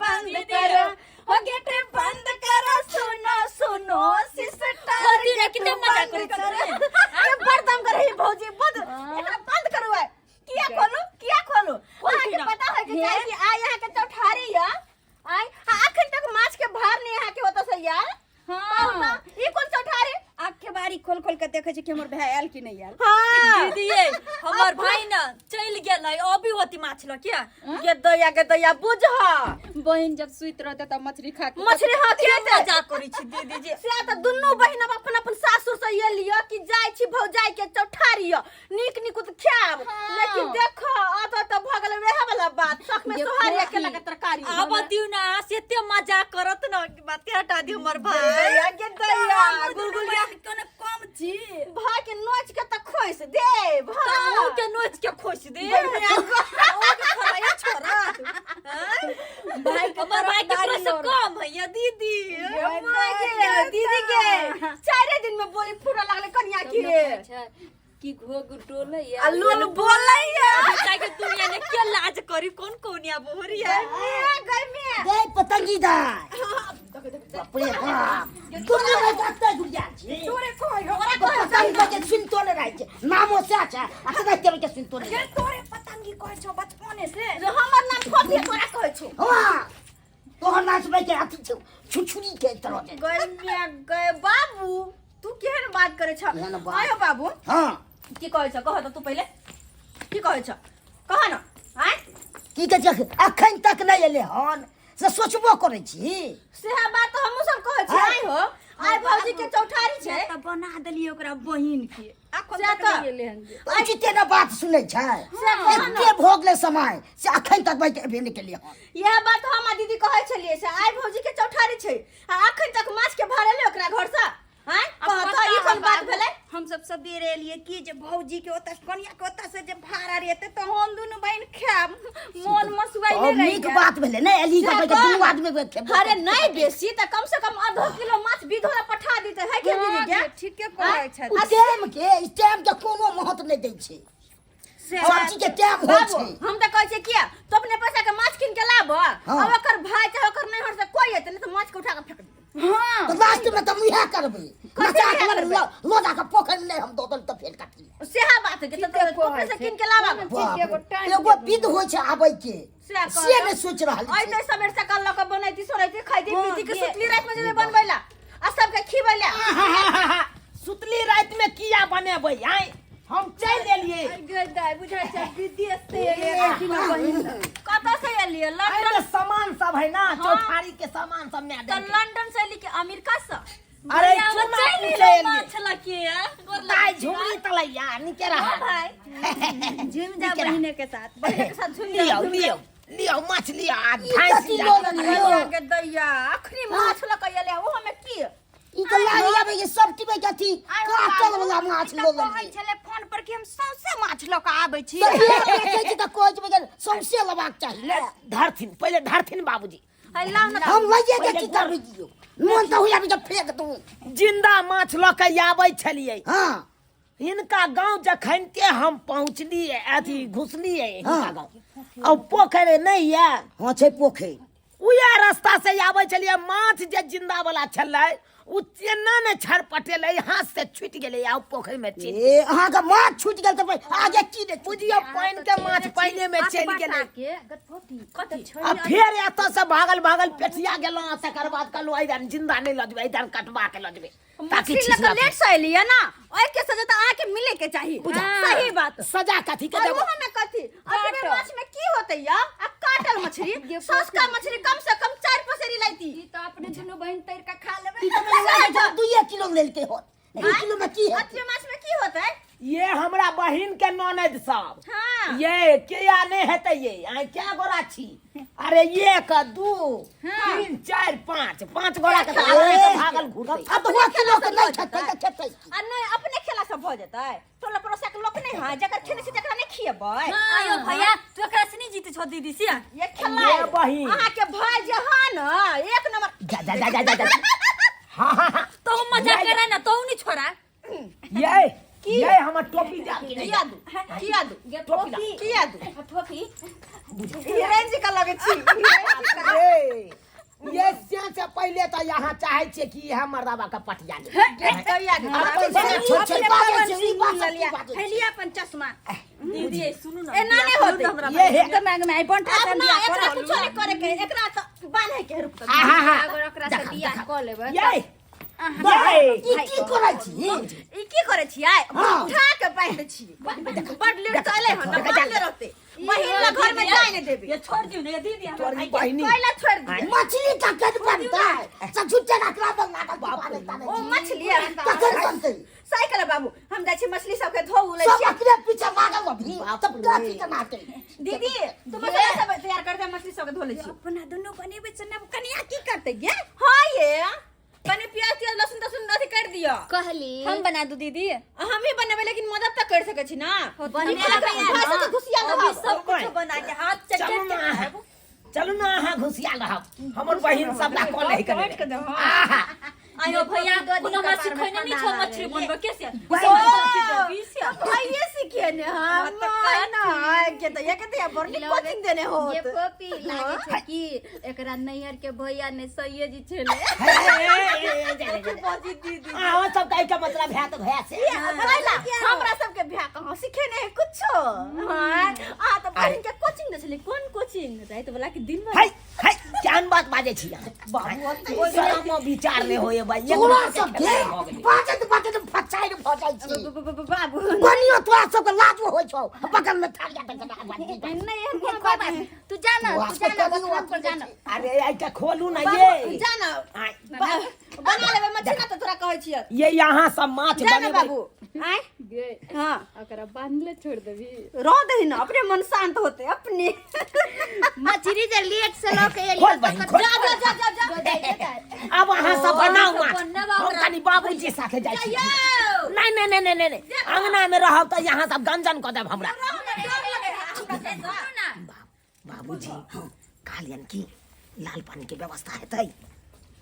बंद करो, हो गेट बंद करो, सुनो सुनो सिस्टर, भौजी रे, गेट किते मजा बंद करै करो। छी। ये बड़ दम करे है भौजी, बंद एकरा बंद करो है। किया खोलू, किया खोलू? खोलती अहाँके ना। पता है कि चाहे कि आइ अहाँके चौठारी या आइ आ अखन तक माछ के भार नहीं अहाँके होता से यार। हाँ। ई कोन चौठारी? आँख के बारी खोल खोल के देखे छी कि हमर भाई आयल कि नहीं आयल। हाँ। दीदी ये हमर भाई ना चलि गेल है, अभी होती माछ ल किया। ये दया के दया बुझ। बहिन जब सुति रहते तब मछली खा के मछली हाँ के खेते। मजा करै छी दीदी जी। से तऽ दुनू बहिन अब अपन अपन सासुर से ये लिअ कि जाइ छी भौजाई के चौठारी य, नीक निकुत खायब। हाँ। लेकिन देखो अत तऽ भऽ गेल वएह वाला बात, शख में देखो सोहारी की। अकेला के तरकारी। आब दियौ ना से एते मजा करत ना कि बाते हटा दियौ हमर भाई। दया के दया गुलगुलिया कोनो कम छी। भाई के नोच के तऽ खोइस देब। हाँ। मुँह के नोच के खोस दे। बढ़िया। ओ के खराया छोड़त। हाँ? भाई के हमर भाई के तरफदारी तोरा से और- कम है या दीदी। ये माय के दीदी के चारे दिन में बोली फूटा लागले कनिया तब के। न कहै छै कि घोग डोलै आ लोल बोलैया। बेटा के दुनिया ने के लाज करी, कौन कोनिया बोहरिया। गई में गई पतंगी दाय, बाप रे बाप, दुनिया में जाते गुड़िया छी। तोरे कहै हो। ओकरा कहै पतंग के सुनतो ने रहै छै, नामो से छै आ कदा के सुनतो ने। ये तोरे पतंगी कहै छौ बचपने से। जे हमर नाम फोफी तोरा कहै छौ। हां, तोहर नाम सुनै के अथी छौ, छुछुरी के तरह के। गई में गए बाबू, तू केहन बात करे छ? केहन बात? आयो बाबू। हां। की कहै छ? कह त तू पहिले की कहै छ, कह न। आय की कहै छै, अखन तक नहि एलै हन से सोचबो करै छी। सेहा बात तऽ हमहूँ सब कहै छी। आय। आइ हो, आइ भौजी के चौठारी छै। तऽ बना देलियै ओकरा बहिन के, अखन से तक तऽ- नहि एलै हन जे। उचिते ने बात सुनै छै। से कह न। एते भऽ गेलै समय से अखन तक भाई एबे नहि केलियै हन। इएह बात हम आ दीदी कहै छलियै से आइ भौजी के चौठारी छै आ अखन तक माछ के भार एलै ओकरा घर से? आँय, अब कह पता तऽ ई कोन है बात बाबू, भेलै? हम सब सबेरे एलियै कि जे भौजी के ओतऽ कनिया के ओतऽ से जे भाड़ा रहते तऽ हम दुनू बहिन खायब, मोन मसुआइले अब रहि नीक गेल। बात भेलै ने एली तऽ से दुनू कह। आदमी के खेबै। अरे नहीं बेसी तऽ कम से कम आधो किलो माछ विधो ला पठा देते है के दीदी के? हाँ, ठीके कहै छथि। ओ टाइम के, ई टाइम के कोनो महत्व नहि दै छै। से सब चीज के टाइम होइ बाबू छै। हम तऽ कहै छियै किया तो अपने पैसा के माछ कीन के लाब। हाँ। अब ओकर भाई चाहे ओकर नैहर से कोई एतै नहीं तऽ माछ के उठा के फेंक देतै। हाँ। तऽ लास्ट में तऽ हम इएह करबै, कथी नचा इएह के करबै? लऽ जाके पोखरि मे हम दऽ देल तऽ फेर कथी? सेहा बात है कि ठीके तऽ कहै अपने से छै। कीन के लाब। बाप एगो रे, टाइम एगो विध होइ छै आबै के, से कह से नहि सोचि रहल अइ छै। तऽ सबेर सकाल लऽ के बनैती सोरैती खैती हाँ, पीती के ये- सुतली राति में जेबै बनबै ला आ सबके खिबै ला। सुतली राति में किया बनेबै? आय हम चलि एलियै। गई दाइ, बुझाइ छै विदेश से एलियै रहथिन बहिन। कतऽ से एलियै? अरे लंदन? तऽ सामान सब है ना, चौठारी के सामान सब माय तऽ देलकै। लंदन से एली कि अमेरिका से? अरे भैया, वो चुना चलि पूछे एलै एलियै। माछ लऽ के। गोर दाइ लगै छी। झुमरी तलैया निके रहा। भाई झुम जा बहिने के साथ। बहिन के साथ झुम जा। लियौ लियौ लियौ माछ लियौ आ ई भैंस कथी जा। लऽ लेलियै? दैया के दैया, अखनी माछ लऽ के एलै ओहो में की? ई तऽ लागि आबै के सब टिबै के अथी काटल वाला माछ ई लऽ तऽ कहै लेलियै। छलै फोन पर कि हम सौंसे माछ लऽ कऽ आबै छी। तऽ फेर देखै छी तऽ कहै छै कि सौंसे लेबाक चाही ने। धरथिन पहिले, धरथिन बाबूजी। है लाउ न। हम लइए के की करबै दियौ, मोन तऽ होइया जे फेंक दू। जिंदा माछ लऽ के आबै छलियै। हाँ। हिनका गांव जखनते हम पहुँचलियै, अथी घुसलियै हिनका हाँ। गांव, आ पोखरि नहि यऽ? हाँ छै पोखरि। उएह रास्ता से आबै छलियै, माछ जे जिंदा वाला छलै ओ तेना ने छरपटेलै, हाथ से छूटि गेलै आ पोखरि में चलि। ए अहाँके माछ छूटि गेल तऽ आगे की ने बुझियौ, पानि के माछ पानि में चलि गेलै। कथी? आ फेर एतऽ से भागल भागल पेठिया गेलहुँ आ तकर बाद कहलहुँ एहि जिंदा नहि लऽ जेबै, एहि कटवा के लऽ जेबै ताकि मछली लऽ के छिछला लेट से एलियै ना, ओहि के सजा तऽ अहाँके मिले के चाही। सही बात। सजा कथी के और देबै? ओहो में कथी अतबे माछ में की होतै या? आ काटल मछली, सस्ता मछली कम से कम 4 पसेरी लैती। ई तऽ अपने दुनू बहिन तर के खा लेबै। ई तऽ मेरे लागै छै 2 किलो लेलकै होत, 2 किलो में की है? अतबे माछ में की होतै? ये हमरा बहिन के ननद सब। हाँ। ये किया नहीं हेतै? ये आइ क्या गोरा छी? अरे एक दू तीन चारि पाँच, पाँच गोरा के तऽ आदमी सब भागल घुरतै। अब हुआ किलो के नहीं खेतै तऽ खेतै की? आ नहीं अपने खेला से भऽ जेतै? टोला पड़ोसा के लोक नहीं है, जकर खेने छी तकरा नहीं खिएबै। आयो भैया, तू एकरा से नहीं जीते छो दीदी से। ये खेला ये बहिन। अहाँ के भाई जे है ना एक नंबर। जा जा जा जा जा जा। हाँ हाँ हाँ। तो मजा करे ना, तो नहीं छोड़ा। ये हमर टोपी जा। किया दू, किया दू? टोपी ला। किया दू? ठोपी। हिरेन जी का लगे छी। ए अहाँ चाहै छियै कि इएह मर्दाबा के पटिया ले अपन से छोट छोट बाजै छै, ई बात सब की बाजै छै? हेलिया अपन चश्मा दीदी ये सुनू ना एना नहि होतै। हमरा ये हे दिमाग में आई बंठा आब से ना बियाह एकरा कर कुछो नहीं करे के है, एकरा तो बान्हे के है, रुक तो। आहा हा अगर ओकरा से बियाह क लेबै ये ये ई की करै छी? ई की करे छियै? हाँ। उठा के बान्हि दै छियै। बड लेट से अइलै हन, देखा, बान्हले रहतै। बहिन ला घर में जाय नहि देबै। ये छोड़ दियो ना ये दीदी हमरा तोरी भाई के बहिनी कैला छोड़ि दियै? मछली कखन बनतै? सब छुट्टे रखला पर लागल बाप रे। ओ मछली है। कखन बनतै? साइकिल बाबू, हम जाइ छी मछली सबके धो उ लै सब छियै। अपने पीछे लागल अभी सब कथी कनाते। दीदी, तू मसाला सब तैयार कर दे, मछली सबके धो लै छी। अपना दुनू बनेबै से नब कनिया की करतै गे? हाँ ये कने प्याज त्याज लहसुन तहसुन अथी कर दियो। कहली हम बना दू दीदी। हम ही बनेबै लेकिन मदद तऽ कर सकै छी ना। बनेबै भाई सबके घुसिया अभी रहब। सब कुछ बना के हाथ चट चलू चट ना के अहाँ, चलू ना अहाँ घुसिया रहब, हमर बहिन सब ला कऽ लै के आहा आयो भैया दो दिन कोनो हमरा कपार में सिखैने नहीं छौ पना मछली बनबै के से भाइये सीखे ने हम ना के तऽ ये के तऽ बड़ नीक कोचिंग देने हो। ये पपी लागे छै कि एकरा नैहर के भैया ने सैये जी छेले। अहाँ सब कहै के मतलब है तऽ भैया से हमरा सबके भ्या कहाँ सीखे ने है कुछो। हाँ आ तऽ बहिन के कोचिंग दे छलै। कोन कोचिंग राति वाला कि दिन वाला? है है केहन बात बाजै छी अहाँ? बाबू शरमो विचार नहि होइए भाई। तोरा सबके बाजैत बाजैत फचाइर भऽ जाइ छै। बाबू कनियो तोरा सबके लाजो होइ छौ बगल में थालिया पे जमा नहीं एहन कोनो बात नहीं। तू जा ना, तोरा तू जा ना, सबके बथान पर जा ना। अरे एहिटा खोलू ना बाबू ये जा ना आय, बना लेबै मछली ना तऽ तोरा कहै छियै। ये यहाँ सब माछ जा ना बनेबै। बाबू। आय गे हाँ ओकरा बांधले छोड़ देबी। रह दही ना, अपने मन शांत होते अपने। मछली जे लेट से लऽ के एलियै खोल बहिन खोल। जा जा जा जा जा। अब अहाँ सब बनाउ माछ, बनाउ हम ओकरा। कनि बाबूजी साथे जाइ छी। नहीं नहीं नहीं नहीं नहीं, अंगना में रहब तऽ यहाँ सब गंजन कऽ देब हमरा। बाबूजी कहलियन कि लाल पानी के व्यवस्था हेतै?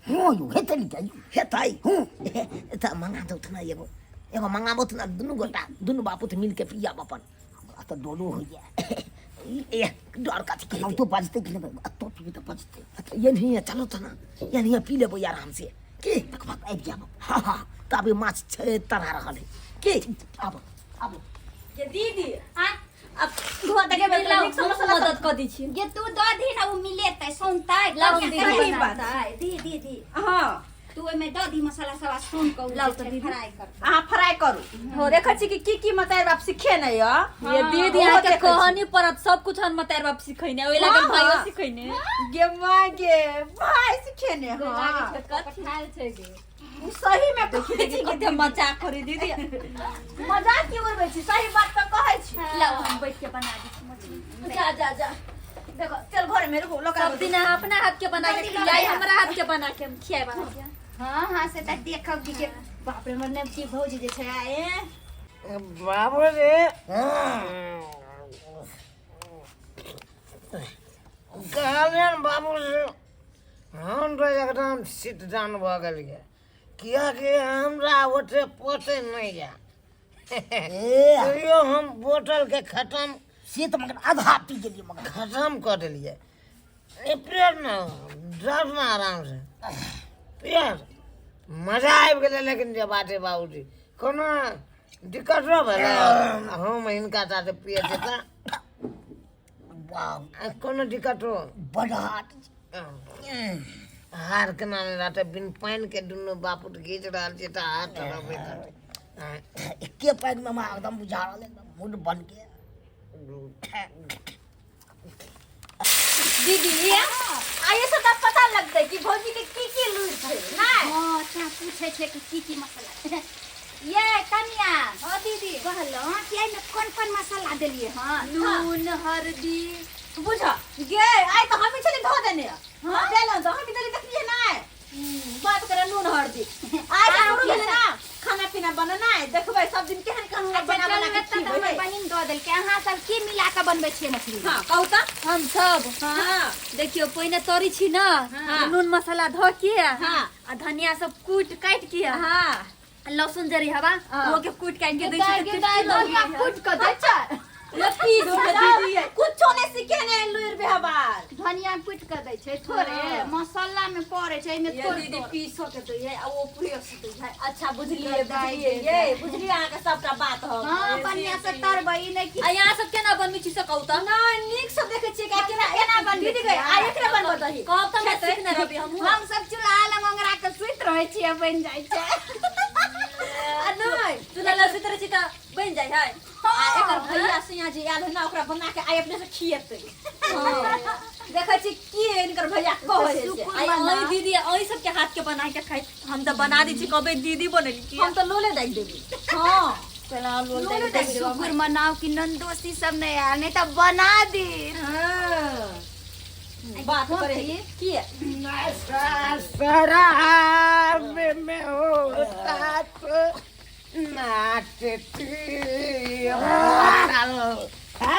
हँ यौ हेतै ने जाइयो। हेतै तऽ मंगा दौथ ना, एगो एगो मंगाबौथ ना, दुनू गोटा दुनू बापूत मिल के पियब अपन। हमरा तऽ डरो होइए। ए डर कथी के? तो बजतै कि नहि? तो पीबै तऽ बजतै। ये नहीं है, चलो तो ना ये नहीं है, पी लेबै आराम से की तकर बाद आबि जायब। हाँ हाँ तब माछ छै तरा रहल है की। आब आब ये दीदी अब धो दे के लाओ, नीक से हम मसाला मदद कऽ दै छी। गे तू दऽ दही ना, ओ मिलेतै सौनतै। लाउ दीदी, सही बात। बनातै। दी दी दी हाँ तू ओहिमे दऽ दी मसाला सब आ सौन कऽ लाउ तऽ दीदी। फ्राई कर। अहाँ फ्राई करू। देखै छी कि की की मतार बाप सीखे नै य। ये दीदी ओहो अहाँ के देखै छी। कहनी पड़त सब कुछ हम मतार बाप सिखैने ओहि लागल हाँ, भाइयो हाँ। सिखैने। गे माँ गे भाई सीखे ने। हाँ कथी छै गे? उ सही में कहै देखी छी। कते मजाक करी दीदी। मजाक की उड़बै छी, सही बात तऽ कहै छी। लाउ हम बैठ के बना दै छी मछली। जा जा जा देखो चल घर में रुको लोग। सब दिन अहाँ अपना हाथ के बना के खियाई, हमरा हाथ के बना के हम खियाए अहाँके। हाँ हाँ से तऽ देखब कि के बाप रे हमर नेमकी भौजी जे छै ए बाबू रे कहलियन बाबू से हम तऽ एकदम सिट डाउन भऽ गेलियै किएकि हमरा ओते पोसै नहि यऽ। ए तैयो हम बोतलके खतम से तऽ मगर आधा पी गेलियै मगर खतम कऽ देलियै। ए पियर ने डर ने आरामसँ पियर मजा आबि गेलै। लेकिन जे बात है बाबूजी कोनो दिक्कतो भेलै हम हिनका साथे पियै छियै तऽ बाप कोनो दिक्कतो बड हाथ। हार केना नहि रहतै? बिन पानिके दुनू बापूत घीच रहल छियै तऽ हाथ रहबै। एके पैग में हमरा एकदम बुझा रहल एकदम मूड बन के। दीदी आइए से तऽ पता लगतै कि भौजी के की की लूरि छै नहि। हाँ तें पूछै छै कि की की मसाला। ये कनिया हाँ दीदी कहलहुँ कि एहिमे कोन कोन मसाला देलियै हँ? नून हरदी। बुझ गे आइ तऽ हमही छली धो देने। हाँ देलहुँ तऽ हमही देली, देखलियै नहि बात करे नून हरदी। आइ तऽ शुरू भेलै ना खाना पीना बनेनाइ, देखबै सब दिन केहन केहन अच्छा बना चलू बना के एतऽ तऽ हमर खिएबै। बहिन दऽ देलकै। अहाँ सब की मिला कऽ बनबै छियै मछली? हाँ कहू तऽ। हम सब हाँ देखियो पहिने तरी छी ना, नून मसाला धऽ के हाँ आ धनिया सब कूट काटि के हाँ आ लहसुन जरी हवा हाँ। ओ के कूट काटि के दै छी। दाइ धनिया कूट कऽ दै छै। ये पीस के दीदी कुछो नहीं सीखे ने लुइर व्यवहार। धनिया कुटि के दै छै थोड़े, मसाला में पड़े छै एहिमे ये थोड़े। दीदी पीसो के तो ये आ वो प्रिय से तो ये। अच्छा बुझलिए बुझलिए ये बुझलिए अहाँ के सबटा बात हम। हां बढ़िया से तरबै ई नहि कि आ यहाँ सब केना बनबै छी से कहू त। नहीं नीक से देखे छियै कि केना केना बनबै दीदी गई आ एकरे बनबै दही। कहब त हम सीखने रहबी हमहूँ। हम सब चूल्हा लग ओंगरा के सुति रहै छियै बनि जाइ छै। आ नहि चूल्हा लग सुति रहै छी त बनि जाइ है। आ एकर भैया सिया जे आयल है ना ओकरा बना के आइ अपने से खिएतै। देखै छी की इनकर भैया कहै है से। आई अहीं दीदी अहीं सबके हाथ के बना के खाइ हम त बना दै छी कहबै दीदी बनेलकी। हम त लोले दागि देबै। हां पहला लोल दागि देबै। शुक्र मनाओ कि नंदोसी सब नहीं आयल नहीं त बना दी। हां बात करे की नशा शराब में होता तो नाचती होटल है।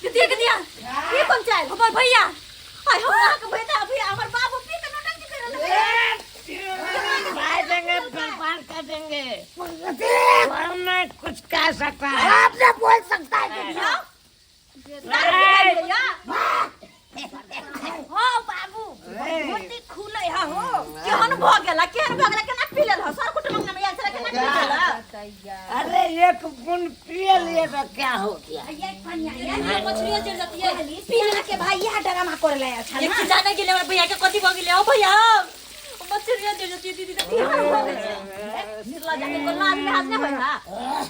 दीदी के दिया की कोन चाल हमर भैया हाय हम अहाँ के भैया भैया हमर बाबू पी के नौटंकी कर रहल है। भाई देंगे बर्बाद कर देंगे और मैं कुछ कह सकता है आप ना बोल सकता है भैया हो बाबू धोती खुलै ह हो। केहन भ गेला केहन भ गेला केना पी लेल ह सर कुटुंब अंगना में आयल छला केना पी लेला। अरे एक बूंद पिए लिए तो क्या हो गया। ये कन्या ये मछलियो चल जाती है। पीला के भाई यह ड्रामा करे ले अच्छा एक जाने गेले हमर भैया के कथी भ गेले हो भैया मछलियो चल जाती है दीदी त केहन भ गेल छै निर्ला जाके को लाज लिहाज नहि होय हा।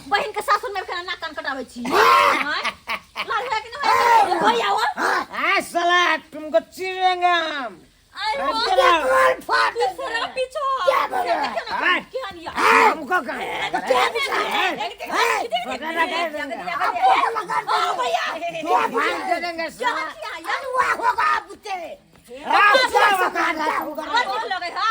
बहिन के सासुर में केना नाक कान कटाबै छी हां लाज होय कि नहि होय भैया हो। आ साला तुमको चीरेंगे हम। आई हो दूसरा पीछा क्या बोल रहा है? केहन या हमको कहाँ दे देंगे साला। अनुआ होगा आप उसे। क्या औकात है तुमको? बड़ नीक लगै हा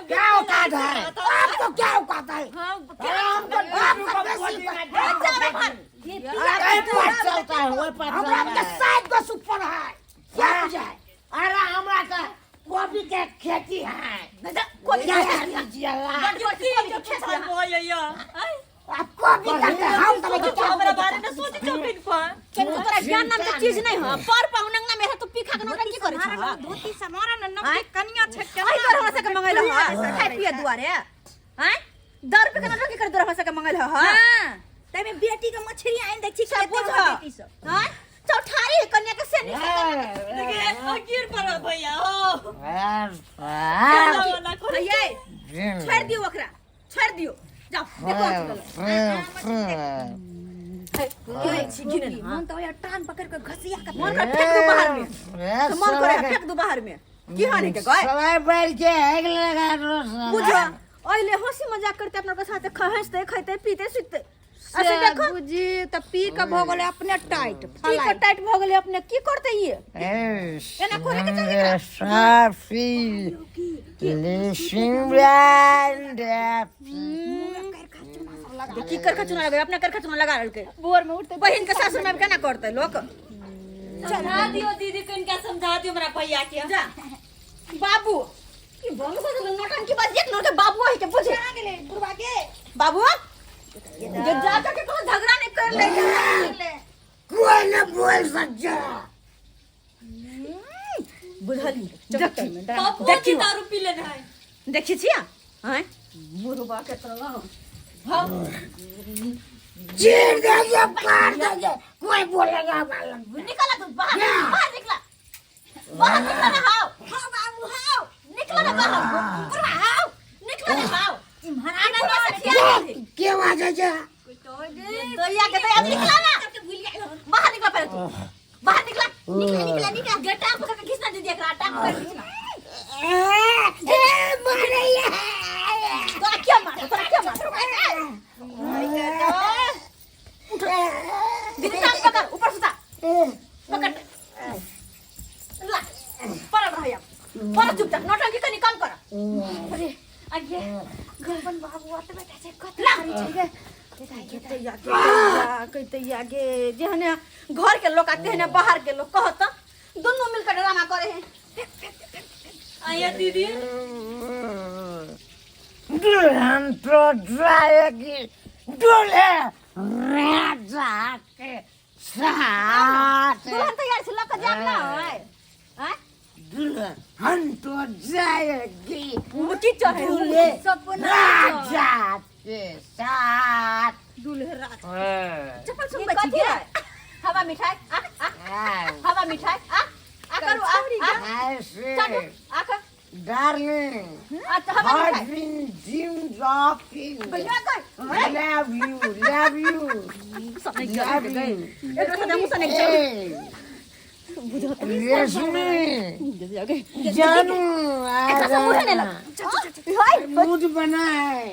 क्या औकात है? आपको क्या औकात है? अरे हमको आपका बेसी अरे पास चलता है वो पास हमरा चलता के है। सात गो सुपर है क्या बुझाए? अरे हमरा का गोभी के खेती है। कोबी क्या लीजिएगा? आप कॉपी करते हैं, हम तो क्या हमरा बारे में सोचे चौकिन पर तोरा ज्ञान नाम के चीज नहीं है पर पाहुनंगना में है तो पीखा के नौटंकी करे छ धोती समारा न नब के कन्या छै आई तोर हमरा सबके मंगैल ह खाय पिए दुआरे हैं 10 रुपया के नौटंकी करे तोर हमरा सबके मंगैल ह। हां तमे बेटी के मछली आइन दै छी सब खेते बुझ में बेटी सब। हैं चौठारी है कन्या के से नहीं देखिए गिर पड़ल भैया हो भैया छोड़ दियो ओकरा छोड़ दियो जाओ देखो मन तो यार टांग पकड़ के घसिया के मन कर फेंक दो बाहर में तो मन करे फेंक दो बाहर में की हानि के गए सलाई बैठ के आग लगा दो साला। बुझो ओइले हंसी मजाक करते अपना के साथे हंसते खैते पीते सुते ऐसे देखो बुझी त पी के भ गेलै अपने टाइट की के टाइट भ गेलै अपने की करते ये ए, एना करे के चाही एकरा। साफी लिसिंग ब्रांड की कर के चुना लगे अपना कर के चुना लगा रहलके बोर में उठते बहिन के सासुर में केना करते लोक। समझा दियो दीदी कनिका समझा दियो हमरा भैया के। जा बाबू ई बंद हो गेल नौटंकी बात एक नोट के बाबू है के बुझे आ गेलै बुढ़वा के बाबू जे जा के कोनो झगड़ा नहीं कर ले कोई न बोल सकता। बुझली देखी पप्पू देखियो। दारू पी लेने है। देखी छिया हैं मुरबा के तरह चीर देंगे काट देंगे कोई बोलेगा मालूम। निकला तू बाहर बाहर निकला बाहर निकला ना हाव हाव बाबू हाव निकला ना बाहर बुढ़वा हाव निकला ना हाव इम्हर आना ना के आवाज है जा? दया के दया निकला ना बाहर निकला पहले तू बाहर निकला निकला निकला निकला गेटा पकड़ के घिसना दीदी एकरा टांग पकड़ के घिसना। ए, मारैया। तोरा क्या मार तोरा क्या मार दीदी टांग पकड़ ऊपर से पकड़ ला पर रह अब पर चुपचाप नौटंकी कनी कम कर। अरे आगे अपन बाबू आते बैठा छै कत ला। करै छै गे कहते आगे जेहने घर के लोग आते हैं बाहर के लोग कहत दोनों मिलकर ड्रामा करे हैं। आया दीदी दुल्हन तो जाएगी दूल्हे राजा के साथ। दुल्हन तैयार छै, लऽ कऽ जायब ना? आँय? दुल्हन तो जाएगी। की चढ़े? दूल्हे सपना। राजा के साथ। दूल्हे राजा। हाँ। चप्पल सुनबै छी गे? हवा मिठाई आ आ। हाँ। हवा मिठाई आ आ करू आ आ। ऐसे। चलू आ कर। डार्लिंग। अच्छा, हवा मिठाई। Having dreams of you. भैया कर। Love you, love you, love you. एकरा साथे मुँह से नहि चल। Hey, Reshmi, जानू, एकरा से मुँहे नहि लग। हाय। मूड बनाए।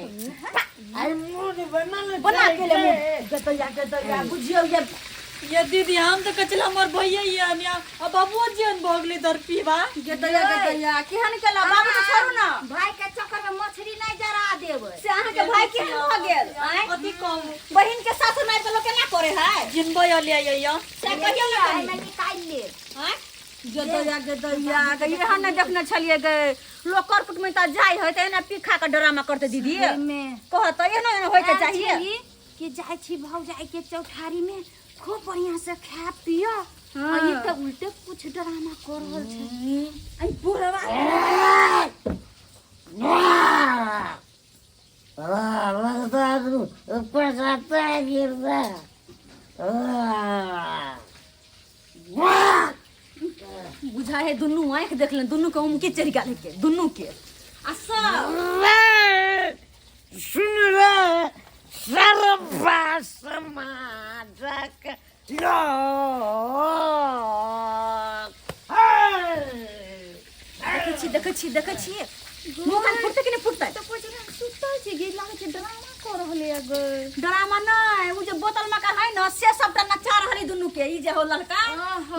आई मूड बनल। बना के ले मुँह। गतैया गतैया, बुझियौ ये। ये दीदी, हम तो कचला हमर भैया ये अनिया अब बाबू जीवन भऽ गेलै दर पीबा। गतैया गतैया, केहन केला बाबू के? छोड़ू ना। भाई के चक्कर में मछली नहीं जरा देबै। से अहाँके भाई केहन भऽ गेल? आँय? कथी कहू? बहिन के सासुर मारि कऽ लोक केना करे है? जिनबै अलिया ये। से कहियौ ने कनी। एहिमे निकालि लेब। आँय? गदैया गदैया गे, एहन नहि देखने छलियै गे। लोक कर कुटुम्ब तऽ जाइ है तऽ एना पी खा कऽ ड्रामा करतै दीदी? एहिमे कहत एहनो एहनो होइके आयल चाहिए। छली कि जाइ छी भौजाई के चौठारी में खूब बढ़िया से खा पिय, आ ई तऽ उल्टे कुछ ड्रामा कर रहल छै। आई बुढ़वा। लगता है ऊपर जाता है, गिरता है। बुझा है दुनू आँखि देखलन, दुनू के उमकी चढ़ि गेल के दुनू के आ सब। सुन रे सर्वा समाजक लोक। देखै छी, देखै छी, देखै छी, मुँह कान फुटतै कि नहि फुटतै? तऽ सुतल छै गे, लागै छै ड्रामा कर रहले गे। ड्रामा नहि, उ जे बोतल में का है न, से सबटा नचा रहल है दुनू के। ई जे हो लड़का,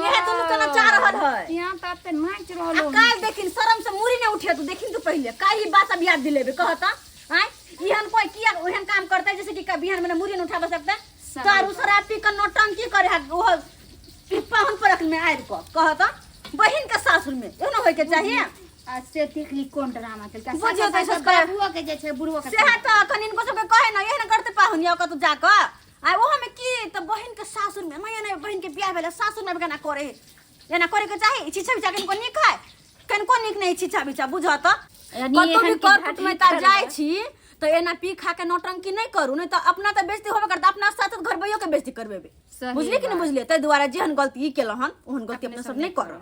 इहे दुनू के नचा रहल है। यहाँ तऽ आब तऽ नाचि आ रहल हो। काल्हि देखिन, शरम से मुड़ी नहि उठे। तू देखिन, तू पहिले काल्हि ई बात सब याद दिलेबे। कहता आँय, एहन कोई किया ओहन काम करतै जैसे कि बिहान में मुड़ी नहीं उठाबे सकते? दारू शराब पी के नौटंकी करे है ओहो पाहुन परख में आबि कऽ। कहता बहिन के सासुर में एहनो होय के चाहिए? आ से देखली कोन ड्रामा केलकै। बुझियौ तऽ सब बाबुओ के जे छै, बुढ़बो के। सेहे तऽ कनि इनको सबके कहे न, एहन करते पाहुन या कतौ जा कऽ आ ओहो में की तऽ बहिन के सासुर में नया नया बहिन के बियाह भेलै, सासुर में केना करे है? एना करे के चाही? छिछा बिछा कनिको नीक है? कनिको नीक नहीं छिछा बिछा। बुझऽ तऽ यानी कतौ भी एहन के कर घाटी कुटुमैता करबै। जाइ छी तऽ एना पी खा के नौटंकी नहि करू, नहि तऽ अपना तऽ बेइज्जती होबे करतै, अपना साथ साथ घरबैयो के बेइज्जती करबेबै। सही बुझली कि नहि बात। बुझलियै? ताहि दुआरे जेहन गलती ई केलहुँ हन, ओहन गलती अपने सब नहि करब।